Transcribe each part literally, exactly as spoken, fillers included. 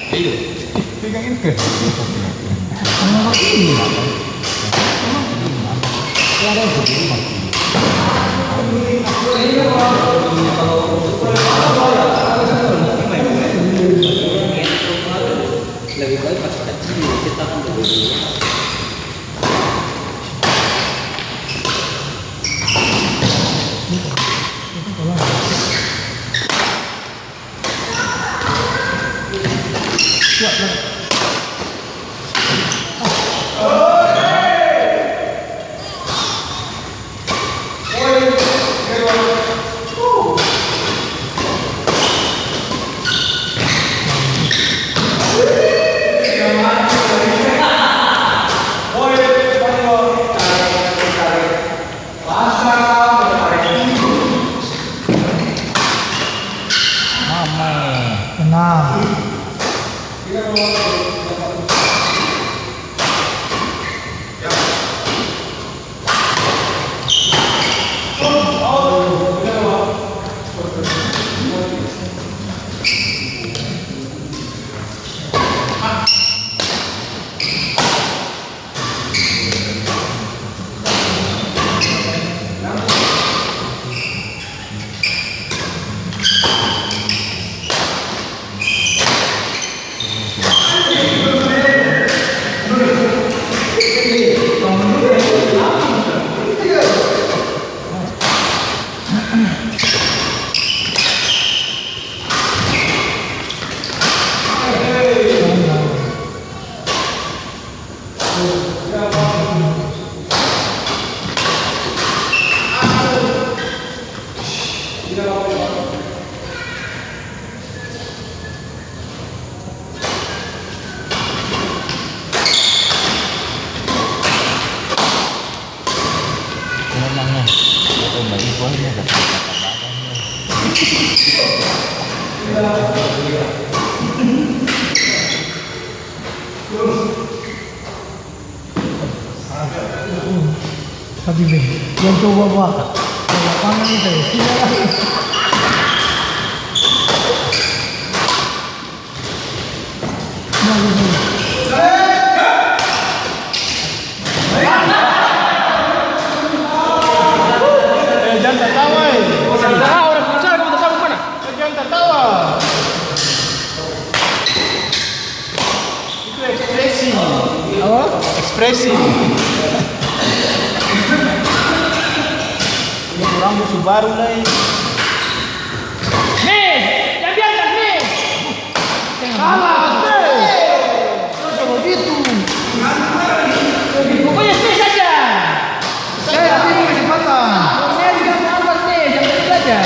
Pegang ini ke? Sama ini. Sama ini. Ya, ada yang begini, Mas. Lebih baik pas kecil, kita kan lebih dulu. Mama. Tenang. Memangnya, oh, bagi gua ini ada kata-kata badan nih. Tapi be, yang coba buat lapangan itu ya, sini lah. Eh, jang tatawa, eh. Ah, orang pengusaha, kamu tatawa mana? Eh, jang tatawa. Itu ekspresi. Apa? Ekspresi. Ini orang musuh baru lai. Nih, jang biarkan, nih. Salah, eh. Terus begitu. Pokoknya stay saja. Stay, tapi ini kecepatan. Saya juga mau apa, stay, jang biarkan saja.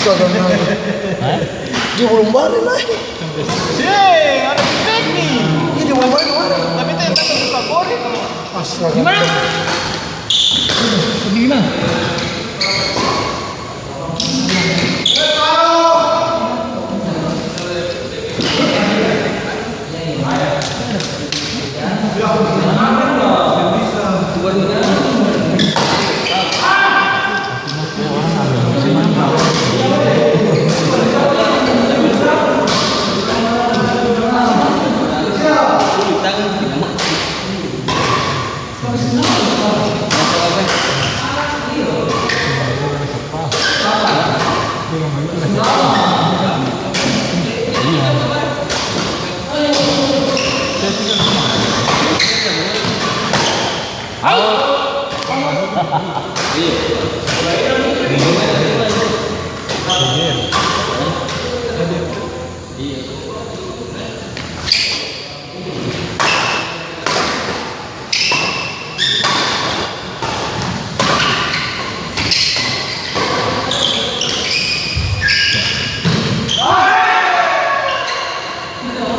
Hah? Dia belum balik lagi. Seng, ada feedback nih. Iya, dia belum balik kemana? Tapi itu yang datang suka goreng. Astaga. Gimana? Pergi gimana?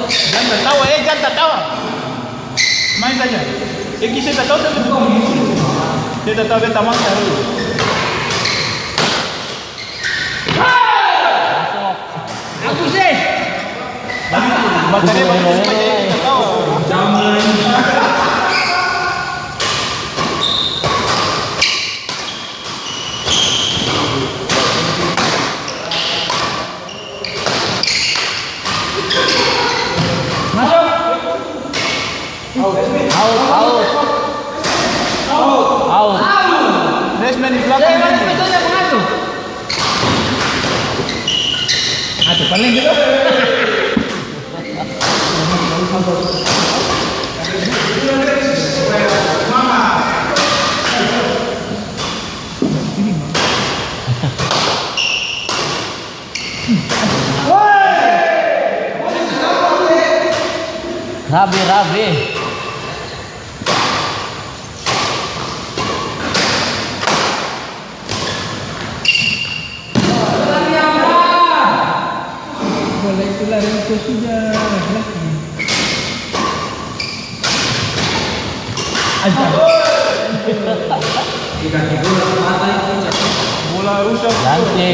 Jang tatawa, eh, jang tatawa. Main saja. Eki, se tatawa, se tatawa. Se tatawa, beta tamang saja. Aku sih. Bagitu, bagitu, bagitu. Masuk. Out, out. Out. Resmen di belakang. Aduh, paling gitu. Rabe, rabe. Bola itu lari itu sudah lagi. Aja. Bola rusak. Nanti.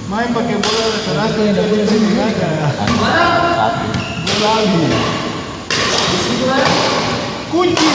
Main pake bola rasa-rasa yang tidak boleh sini, ada. Bola habis. Kunci.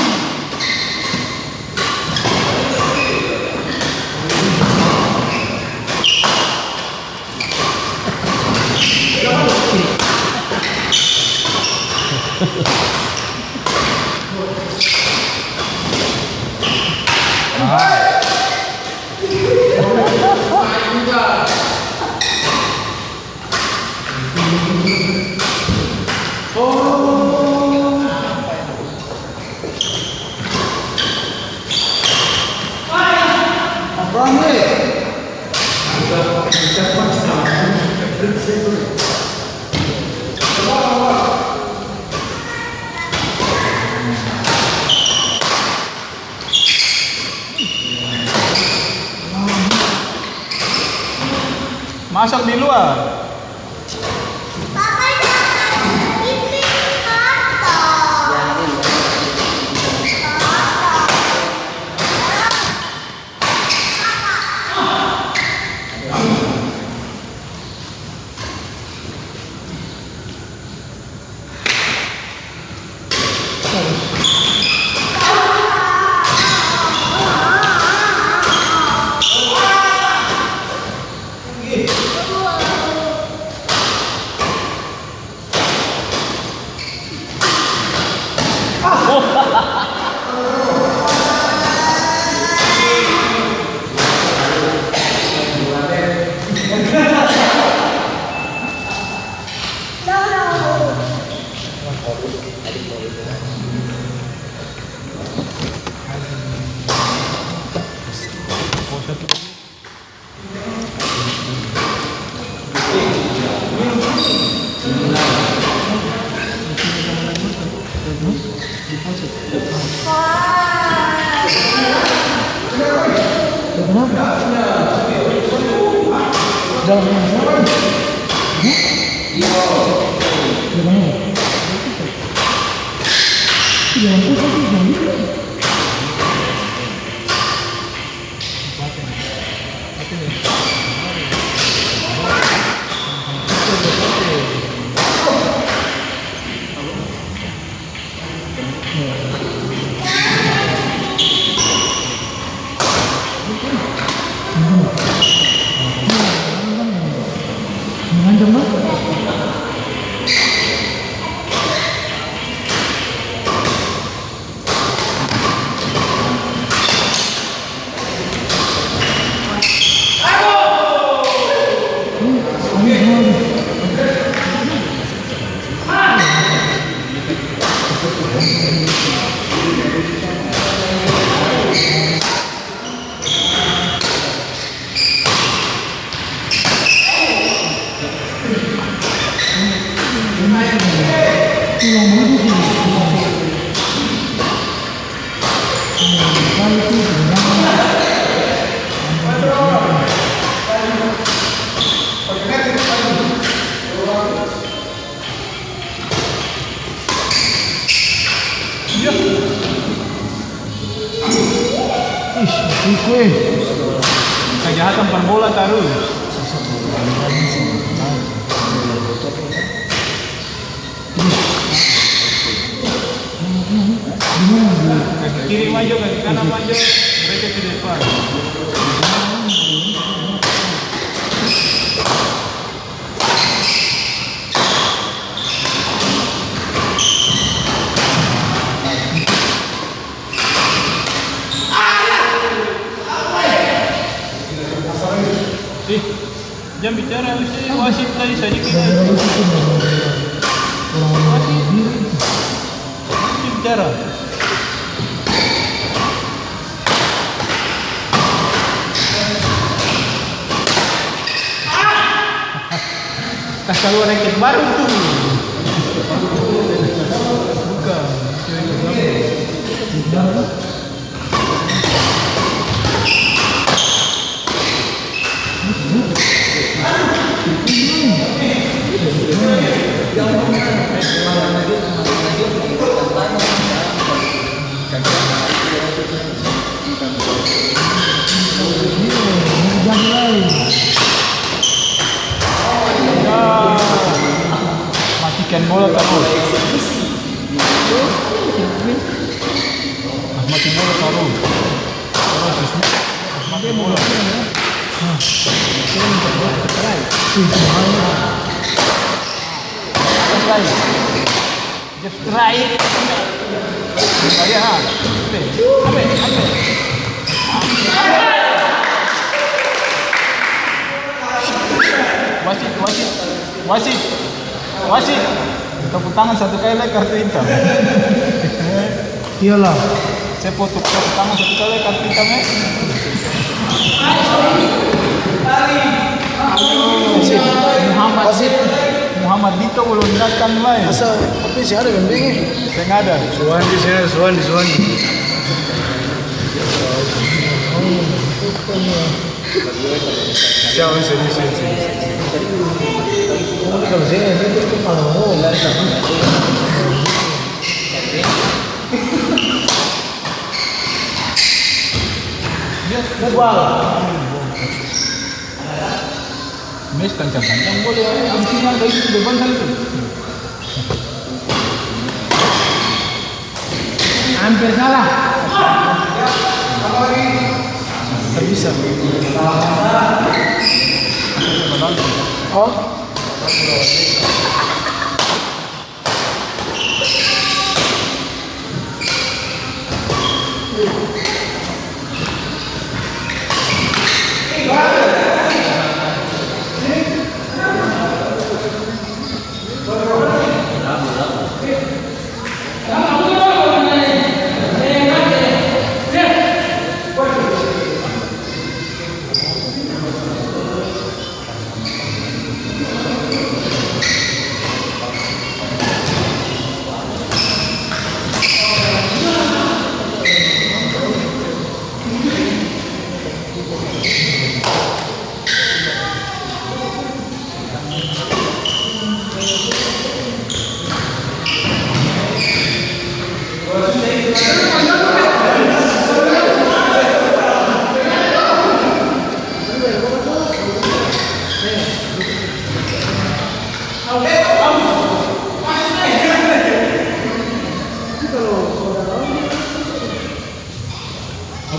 Masak di luar. Dalam rumah. Hah? Dalam rumah. Dalam rumah. Ish, iko e. Kejahatan par bola tarus. Kaki kiri maju, kaki kanan maju, mereka ke depan. Ih, jang bicara, ose, wasit tadi sadiki. Wasit, jang bicara. Kas kaluar raket baru tu. Bukan. Matikan bola tarus. Mati bola tarus. Mati bola. Just try. Ayo, ha. Ambe, ambe, ambe. Wasit, wasit, wasit, wasit. Tepuk tangan satu kali lai kartu hitam. Iyalah. Saya potong, potong tangan satu kali, kaki kami. Muhammad, Muhammad Dito belum datang lai. Masa, tapi si ada gandeng, eh? Seng ada. Suwandi, seng ada, Suwandi, Suwandi. Siapa, sini, sini, sini. Kalau saya, dia tuh kepala. Bubal. Mes kancang-kancang boleh, ya. Abis ini ada itu, beban kali itu. Hampir salah. Tak bisa. Oh.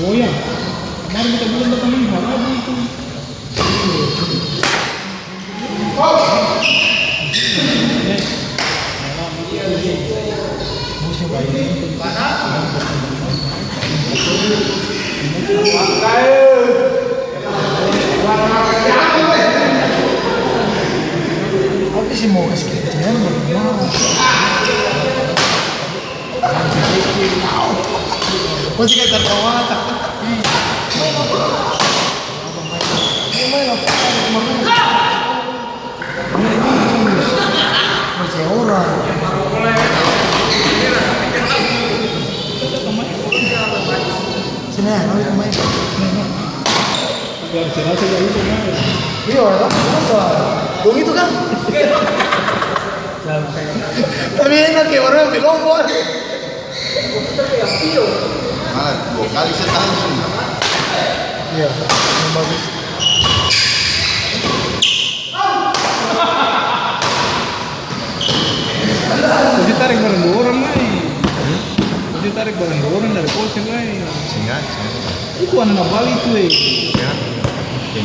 Goyang. Kemarin kita bilang datang ini, hari Rabu itu. Apa sih mau kasih kerjaan, mau? Kau sih kayak tertawa, tak? Percaya orang. Sini ya, kami kemarin. Iya, orang biasa. Dong itu kan. Tapi enak ya, orang bilang, wah. Malah dua kali saya tahan sudah. Iya, yang bagus. Bisa tarik barang dua orang, lai. Hmm? Bisa tarik barang dua orang dari polsek, lai. Sengaja. Itu anak Bali itu, eh. Ya. Hmm,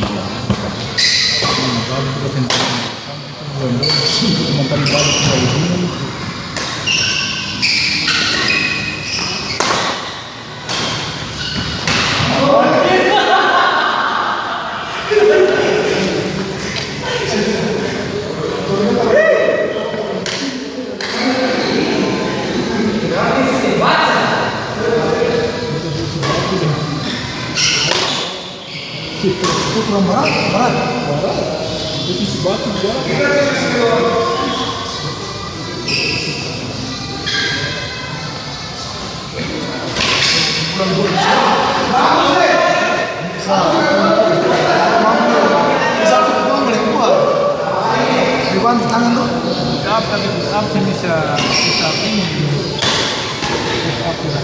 Bali itu kan. Itu kurang berat, berat. Itu si batu, berat. Push up, tapi push up ini bisa, bisa ini. Push up bisa.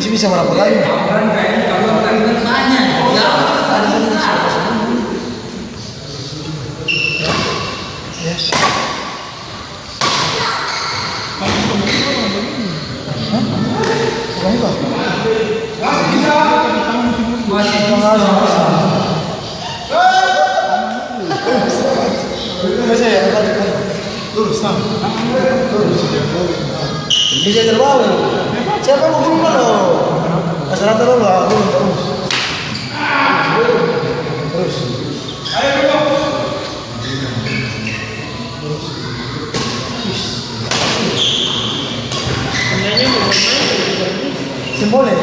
Bisa, bisa berapa kali? Yes. Hah? Bukan itu? Lurus, nah. Lurus. Bisa terbang. Siapa yang mau berubah lo? Rata-rata lo lah, lurus, terus. Terus. Seng boleh.